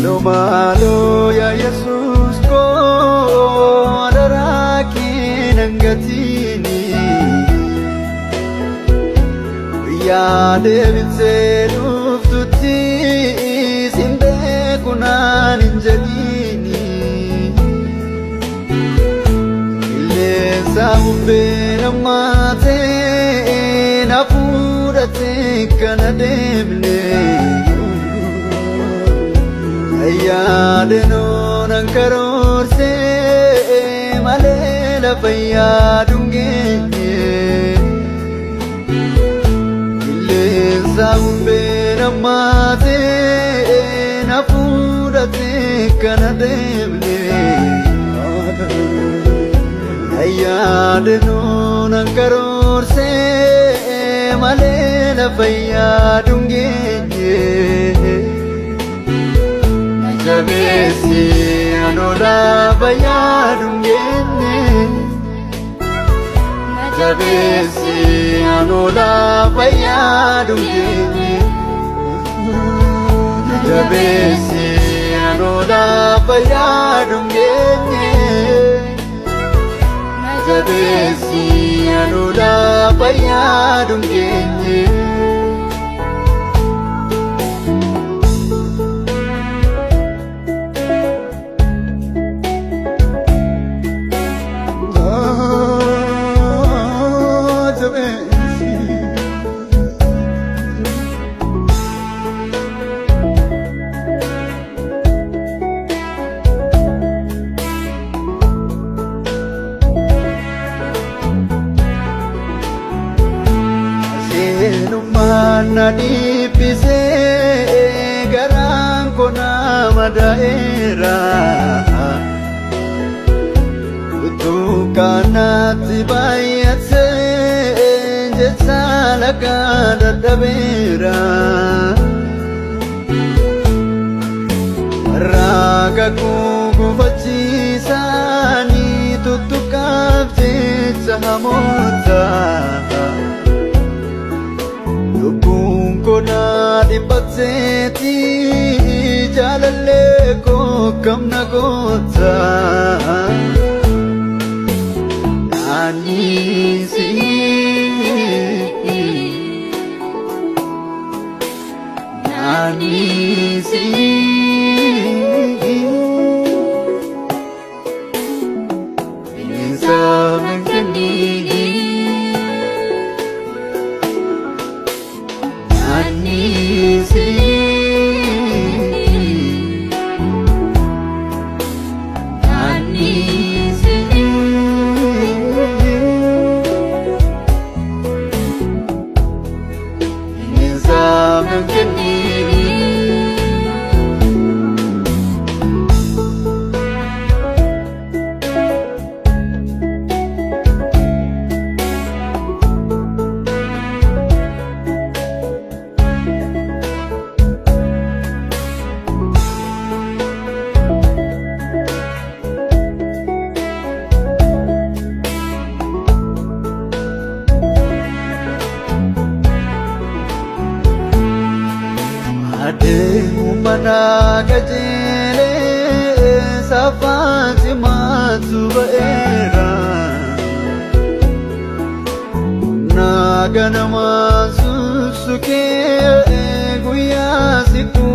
Maaloo maaloo yaa Yesuus koo adaraa kee nan gatiini. Guyyaa deebitee dhuftutti sin beeku naan hin jedhiini. Qilleensa bubbeen hammaatee na fuudhatee kana deemne. Yaadannoo nan karoorsee malee lafa yaaduun geenye. Qilleensa bubbeen hammaatee na fuudhatee kana deemne. Yaadannoo nan karoorsee malee lafa yaaduun geenye. Jabeessi anola fayyaduun geenye. Jabeessi anola fayyaduun geenye. Jabeessi anola fayyaduun geenye. Jabeessi anola fayyaduun geenye. Jabeessi. Seenummaan na dhiphise garaan koo na madaa'eera. Utuu kanatti baay'atee jecha lagaa dadhabeera. Warra kakuu gufachiisanii tuttuqaaf jecha hamoota. Lubbuun koo na dhiphatteeti jaalallee koo kam na goota. Naannisi. Naannisi. Bineensa mankannii. Naannisi. Naannisi. Bineensa mankannii. Adeemu mana qajeelee safaa cimaatu ba'eera. Naga namaa sussukee guyyaa siquu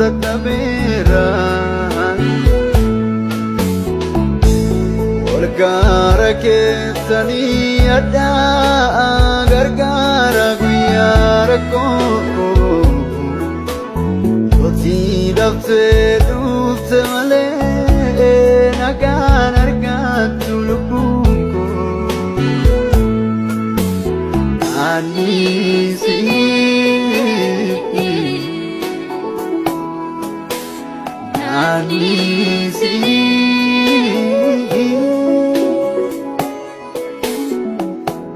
dadhabeera. Walgaara keessanii addaa gargaara guyyaa rakkoo. Yooti daftee dhufte malee nagaan argattu lubbuun koo. Naannisi. Naannisi.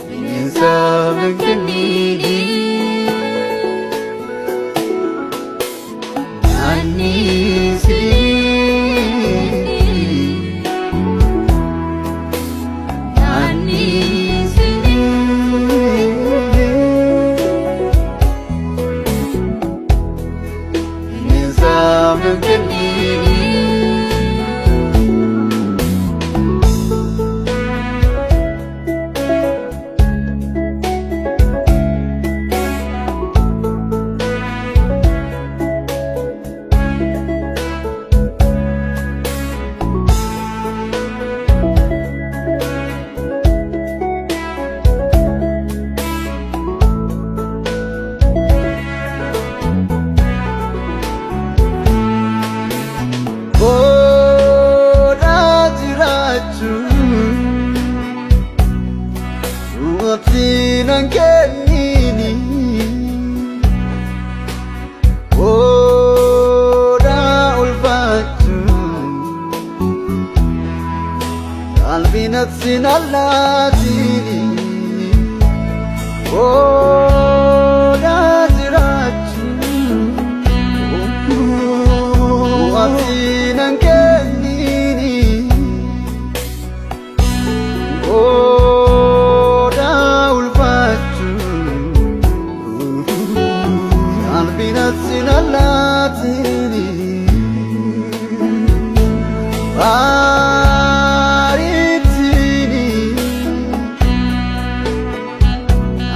Bineensa mankannii. Naannisi. Naannisi. Bineensa mankannii. Boodaa jiraachuu Waqtiin kennini Boodaa ulfaachuu Qalbiin sin allaatini Boodaa jiraachuu Waqtiin kennini Boodaa ulfaachuu Qalbiin sin allaatini Baariitini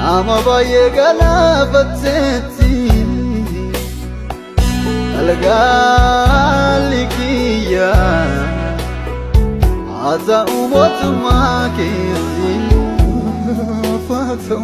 Nama baay'ee galaafatteetti Algaalli kiyya haa ta'u mootummaa keetti. Haa ta'u.